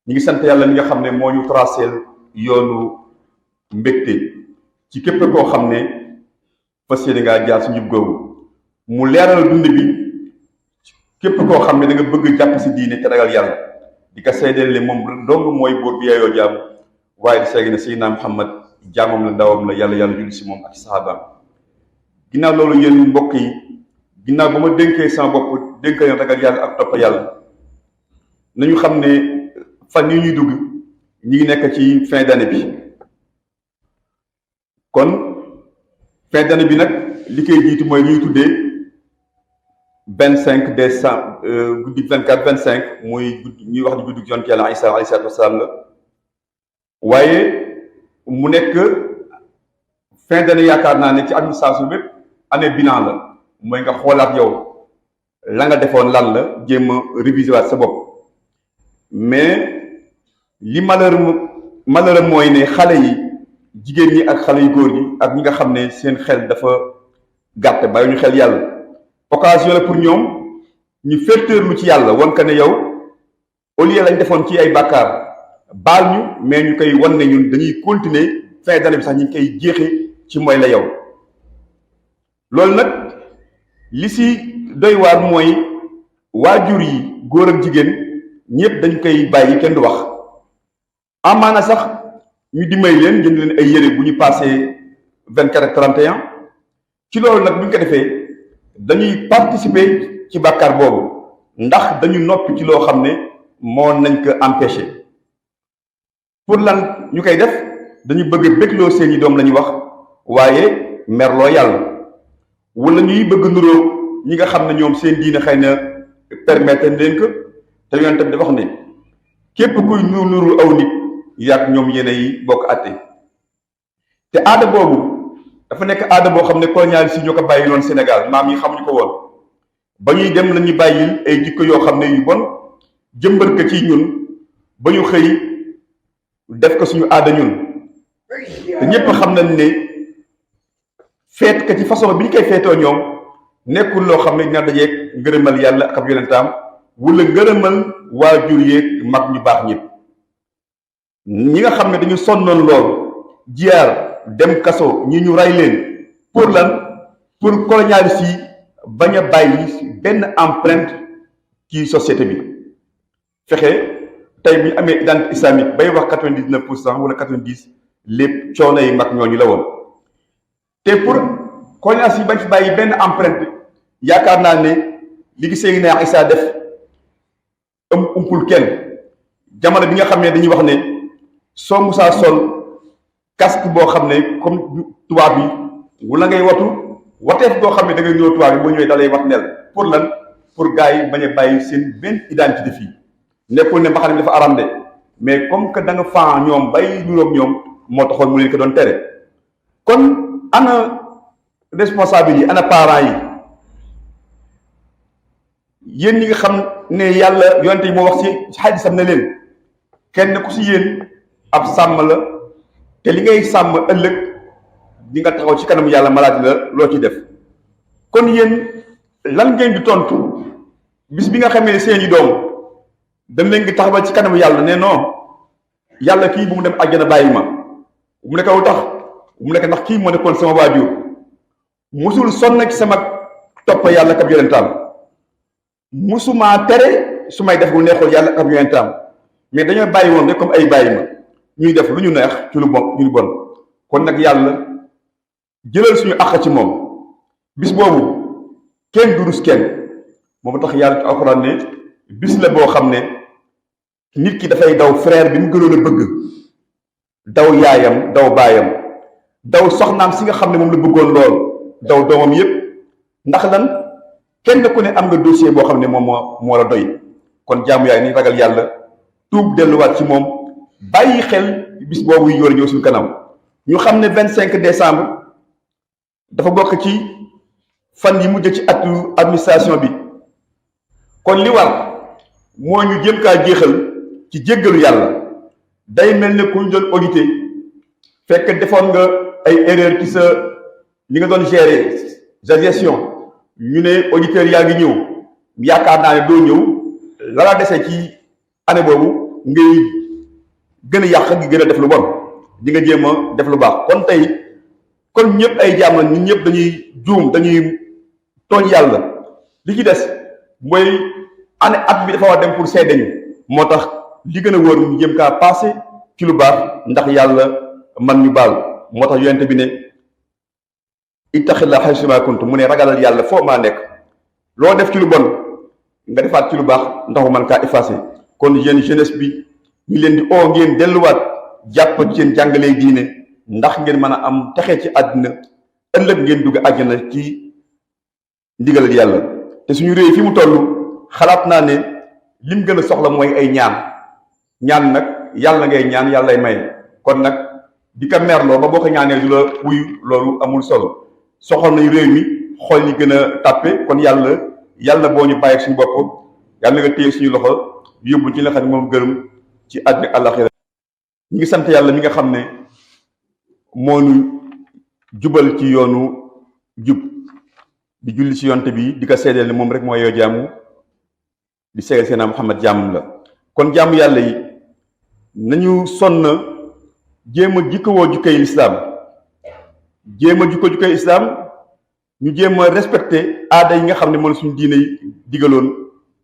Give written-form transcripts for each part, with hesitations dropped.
ñi ngi sant yàlla mi nga xam ne moo ñu tracé yoonu mbégte ci képp koo xam ne fas yéene ngaa jaar si njub googu mu leeral dund bi képp koo xam ne da nga bëgg jàpp si diine te ragal yàlla di ko seedeel ne moom dong mooy buur bi yaayoo jaam waaye di seegi ne Seydina Muhammad jaamam la ndawam la yàlla julli si moom ak sahabaam. ginnaaw loolu yéen mbokk yi ginnaaw ba ma dénkee sama bopp dénk leen ragal yàlla ak topp yàlla nañu xam ne fan yi ñuy dugg ñi ngi nekk ci fin d'année bi. kon fin d'année bi nag li koy jiitu mooy ñuy tuddee 25 décembre guddi 24-25 muy ñuy wax ni guddi yonent yàlla Isa alayhi salaatu wasalaam la waaye mu nekk fin d'année yaakaar naa ne ci administration bépp année bilan la mooy nga xoolaat yow la nga defoon lan la jéem a réviser waat sa bopp mais li malheur mooy ne xale yi jigéen ñi ak xale yu góor ñi ak ñi nga xam ne seen xel dafa gàtt bàyyi ñu xel yàlla occasion la pour ñoom ñu féeteerlu ci yàlla wan ka ne yow au lieu lañ defoon ci ay bàkkaar baal ñu mais ñu koy wan ne ñun dañuy continuer fin d'année bi sax ñu ngi koy jeexee ci mooy la yow. loolu nag li si doy waar mooy waajur yi góor ak jigéen ñëpp dañ koy bàyyi kenn du wax amaana sax ñu dimbali leen jënd leen ay yére bu ñu passé 24 ak 31 ci loolu nag bu ñu ko defee dañuy participer ci bàkkaar boobu ndax dañu noppi ci loo xam ne moo nañ ko empêcher pour lan ñu koy def dañu bëgg a bégloo seeni doom la ñuy wax waaye merloo yàlla wala ñuy bëgg nuroo ñi nga xam ne ñoom seen diine xëy na permettre leen ko te yoon tamit dafa wax ne képp kuy nuru aw nit yàgg ñoom yéen yi bokk àtte te aada boobu dafa nekk aada boo xam ne colonialiste yi ñoo ko bàyyi loon Sénégal maam yi xamuñu ko woon ba ñuy dem la ñuy bàyyil ay jikko yoo xam ne yu bon jëmbal ko ci ñun ba ñu xëy def ko suñu aada ñun te ñépp xam nañ ne feet ka ci façon bi ñu koy feetoo ñoom nekkul loo xam ne dina dajeeg ngërëmal yàlla ak ab yonentaam wala ngërëmal waajur yeeg mag ñu baax ñëpp ñi nga xam ne dañu sonnoon lool jiyaar dem kaso ñi ñu rey leen pour lan pour colonialiste yi bañ a bàyyi benn empreinte ci société bi fexe tey bu ñu amee identité islamique bay wax 99% wala 90 lépp coono yi mag ñooñu la woon te pour colonialiste yi bañ fi bàyyi benn empreinte yaakaar naa ne li gi Seydina Isa def umpul kenn jamono bi nga xam ne dañuy wax ne soo musaa sol casque boo xam ne comme tubaab yi wala ngay wateef boo xam ne da ngay ñëw tubaab yi boo ñëwee da lay wat nel pour lan pour gars yi bañ a bàyyi seen benn identité fii nekkul ne mbaxane bi dafa aram de mais comme que da nga fan ñoom bay ñuroog ñoom moo taxoon mu leen ko doon tere kon ana responsable yi ana parents yi yéen ñi nga xam ne yàlla yonte yi moo wax ci xadisam ne leen kenn ku si yéen ab sàmm la te li ngay sàmm ëllëg di nga taxaw ci kanam yàlla malaati la loo ci def kon yéen lan ngeen di tontu bis bi nga xamee ne seeni doom dañ leen di taxawal ci kanam yàlla ne non yàlla kii bu mu dem àjjana bàyyi ma bu mu nekk wu tax bu mu nekk ndax kii moo nekkoon sama waajur musul sonn ci sama topp yàlla ak ab yonentam musumaa tere su may def lu neexul yàlla ak ab yonentam mais dañoo bàyyi woon rek comme ay bàyyi ma ñuy def lu ñu neex ci lu bon ñu bon kon nag yàlla jëlal suñu àq ci moom bis boobu kenn du rus kenn moom tax yàlla ci alxuraan ne bis la boo xam ne nit ki dafay daw frère bi mu gënoon a bëgg daw yaayam daw baayam daw soxnaam si nga xam ne moom la bëggoon lool daw doomam yépp ndax lan kenn ku ne am nga dossier boo xam ne moom moo la doy kon jaamu yaay ni ragal yàlla tuub delluwaat ci moom bàyyi xel bis boobu yi war a ñëw suñu kanam ñu xam ne 25 décembre dafa bokk ci fan yi mujj ci atu administration bi kon li war moo ñu jëm kaa jeexal ci jéggalu yàlla day mel ne ku ñu doon audité fekk defoon nga ay erreur ci sa li nga doon gérer sa gestion ñu ne auditeurs yaa ngi ñëw yaakaar naa ne doo ñëw la la dese ci année boobu ngay gën a yàq gi gën a def lu bon di nga jéem a def lu baax. kon ñëpp ay jaam la, ñun ñëpp dañuy juum, dañuy tooñ yàlla. li ci des mooy at bi dafa war dem pour seede ñu, moo tax li gën a wóor ñu jëm kaa passé ci lu baax ndax yàlla man ñu baal. moo tax yonent bi ne ittaqillaaha haysumaa kunta, mu ne ragalal yàlla foo maa nekk. loo def ci lu bon nga defaat ci lu baax ndax man kaa effacé. kon yéen jeunesse bi ñu leen di oo ngeen delluwaat jàpp ci seen jàngalee diine ndax ngeen mën a am texe ci àddina, ëllëg ngeen dugg àjjana ci ndigalal yàlla. te suñu réew fi mu toll xalaat naa ne lim gën a soxla mooy ay ñaan nag yàlla ngay ñaan yàllay maye. kon nag di ko merloo ba boo ko ñaanee du la wuyu, loolu amul solo. soxal nañ réew mi xool yi gën a tàppe. kon yàlla boo ñu bàyyi suñu bopp, yàlla nga téye suñu loxo yóbbu ci la xam ne moom gërëm ci àddina àllaxira. ñu ngi sant yàlla mi nga xam ne moo ñu jubal ci yoonu jub, di julli ci yonte bi, di ko seedeel ne moom rek mooy yoo jaamu, di seedeel seen Muhammad jaamum la. kon jaamu yàlla yi nañu sonn jéem a jikkowoo jukkay lislaam, jéem a jukkay islaam, ñu jéem a respecté aada yi nga xam ne moom suñu diine yi digaloon,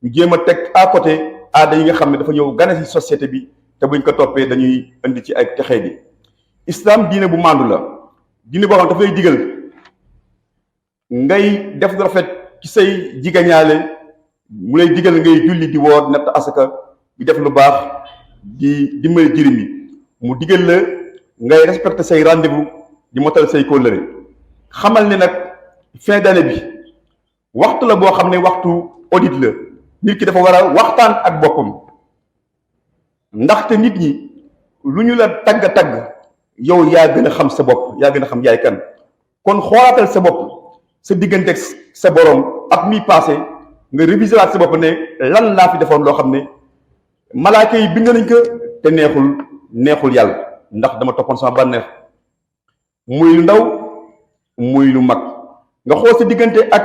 ñu jéem a teg à côté aada yi nga xam ne dafa ñëw gane ci société bi te buñ ko toppee dañuy indi ci ay texee bi. islam diine bu maandu la, diine boo xam ne daf lay digal ngay def lu rafet ci say jigañaale, mu lay digal ngay julli, di woor, natt asaka, di def lu baax, di dimbali jirim yi. mu digal la ngay respecté say rendez-vous, di motal say kóllëre. xamal ne nag fin d'année bi waxtu la boo xam ne waxtu audit la. nit ki dafa war a waxtaan ak boppam, ndaxte nit ñi lu ñu la tagg yow yaa gën a xam sa bopp, yaa gën a xam yaay kan. kon xoolaatal sa bopp, sa diggante sa borom at mi passé, nga réviser waat sa bopp ne lan laa fi defoon loo xam ne malaaka yi bind nañ ko te neexul yàlla, ndax dama toppoon sama bànneex. muy lu ndaw muy lu mag, nga xool sa diggante ak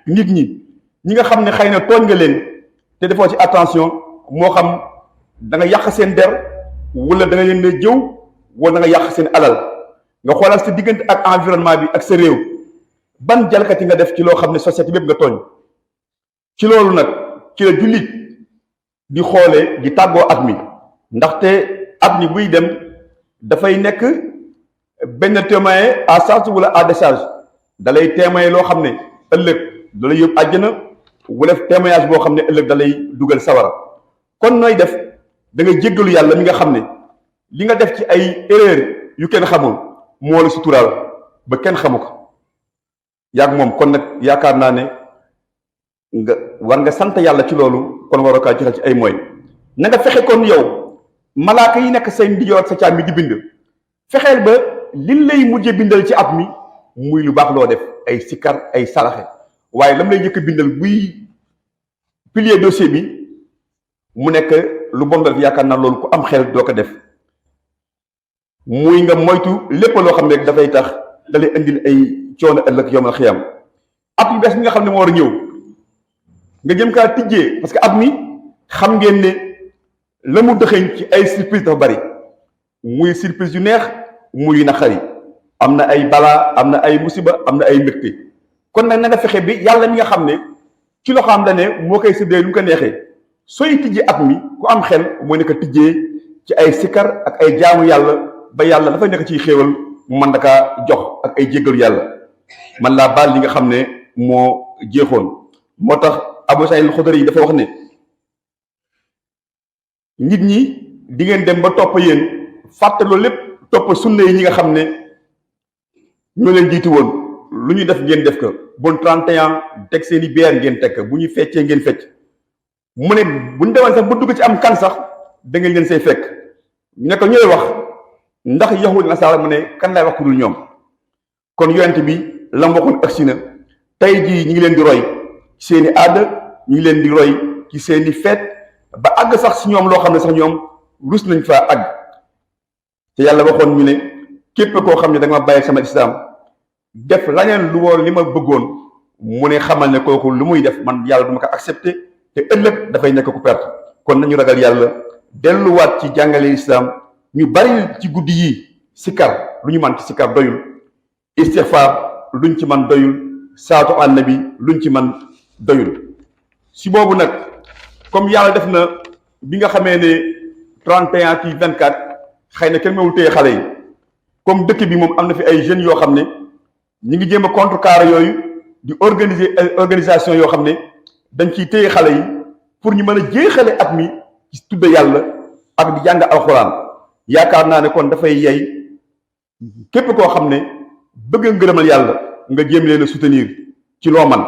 nit ñi nga xam ne xëy na tooñ nga leen te defoo ci attention, moo xam da nga yàq seen der, wala da nga leen ne jëw, wala da nga yàq seen alal. nga xoolal sa diggante ak environnement bi ak sa réew, ban jalkati nga def ci loo xam ne société bépp nga tooñ. ci loolu nag ci la jullit di xoolee di tàggoo at mi, ndaxte at mi buy dem dafay nekk benn témoin à charge wala à décharge. da lay témoin loo xam ne ëllëg da lay yóbbu àjjana, wala témoignage boo xam ne ëllëg da lay dugal sawara. kon nooy def da nga jéggalu yàlla mi nga xam ne li nga def ci ay erreur yu kenn xamul moo la suturaal ba kenn xamu ko yàgg moom. kon nag yaakaar naa ne nga war nga sant yàlla ci loolu, kon waroo kaa joxe ci ay mooy. na nga fexe kon yow malaaka yi nekk say ndijoor ak sa càmm mi di bind, fexeel ba liñ lay mujjee bindal ci at mi muy lu baax loo def, ay sikkar, ay saraxe. waaye lam lay njëkk a bindal buy pilier dossier bi mu nekk lu bon def, yaakaar naa loolu ku am xel doo ko def. muy nga moytu lépp loo xam ne rek dafay tax da lay indil ay coono ëllëg yawmal xiyaam. at yu bees bi nga xam ne moo war a ñëw nga jëm kaa tijjee, parce que at mi xam ngeen ne la mu dëxëñ ci ay surprise dafa bari, muy surprise yu neex muy yu naqari. am na ay balaa, am na ay musiba, am na ay mbégte. kon nag na nga fexe bi yàlla mi nga xam ne ci loo xam la ne moo koy séddee lu mu ko neexee, sooy tijjee at mi ku am xel mooy ne ko tijjee ci ay sikkar ak ay jaamu yàlla, ba yàlla dafay nekk ciy xéewal mu mën kaa jox ak ay jéggalu yàlla, man laa baal li nga xam ne moo jeexoon. moo tax Abu Saïd al-Xudri yi dafa wax ne nit ñi di ngeen dem ba topp yéen fàtte loolu lépp, topp sunna yi ñi nga xam ne ñoo leen jiitu woon. lu ñu def ngeen def ko, bon 31 teg seen i beer ngeen teg ko, bu ñu feccee ngeen fecc. mu ne bu ñu demoon sax ba dugg ci am kan sax da ngeen leen say fekk. ñu ne ko ñooy wax ndax yahud nasaara, mu ne kan lay wax ku dul ñoom. kon yonent bi la mu waxoon agsi na. tey jii ñu ngi leen di roy ci seen i aada, ñu ngi leen di roy ci seen i feet, ba àgg sax si ñoom loo xam ne sax ñoom rus nañ faa àgg. te yàlla waxoon ñu ne képp koo xam ne da nga ma bàyyi sama islam def laneen lu woon li ma bëggoon, mu ne xamal ne kooku lu muy def man yàlla du ma ko accepté, te ëllëg dafay nekk ku perte. kon nañu ragal yàlla delluwaat ci jàngale islam ñu bari ci guddi yi sikar lu ñu man ci sikar doyul istighfar luñ ci man doyul saatu annabi luñ ci man doyul si boobu nag comme yàlla def na bi nga xamee ne 31 kii 24 xëy na kenn mawul téye xale yi comme dëkk bi moom am na fi ay jeunes yoo xam ne ñi ngi jéem a contrecarrer yooyu di organiser organisation yoo xam ne dañ ciy téye xale yi pour ñu mën a jeexale at mi ci tudde yàlla ak di jàng alxuraan yaakaar naa ne kon dafay yey képp koo xam ne bëgg nga ngërëmal yàlla nga jéem leen a soutenir ci loo man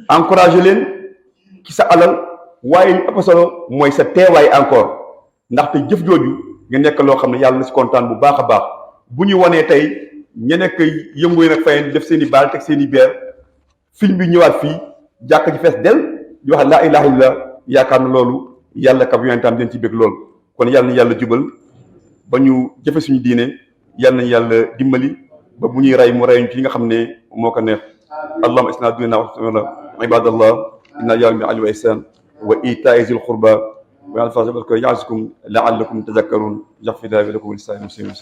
encourager leen ci sa alal waaye li ëpp solo mooy sa teewaay encore ndaxte jëf jooju nga nekk loo xam ne yàlla na si kontaan bu baax a baax bu ñu wanee tey ña nekk yëngu nag fay def seen i baal teg seen i beer film bi ñëwaat fii jàkk ji fees del di wax laa ilaha illallah yaakaar na loolu yàlla kab yonentam den ci bëgg lool kon yàlla na yàlla jubal ba ñu jëfe suñu diine yàlla nañ yàlla dimbali ba bu ñuy rey mu reyuñ ci li nga xam ne moo ko neex allahumma isna dunina wa ibadallah inna yawmi bil adli wa ihsan wa ita'i zil qurba wa ya'lamu ya'zikum la'allakum tadhakkarun yaghfir lakum wa lisa'il muslimin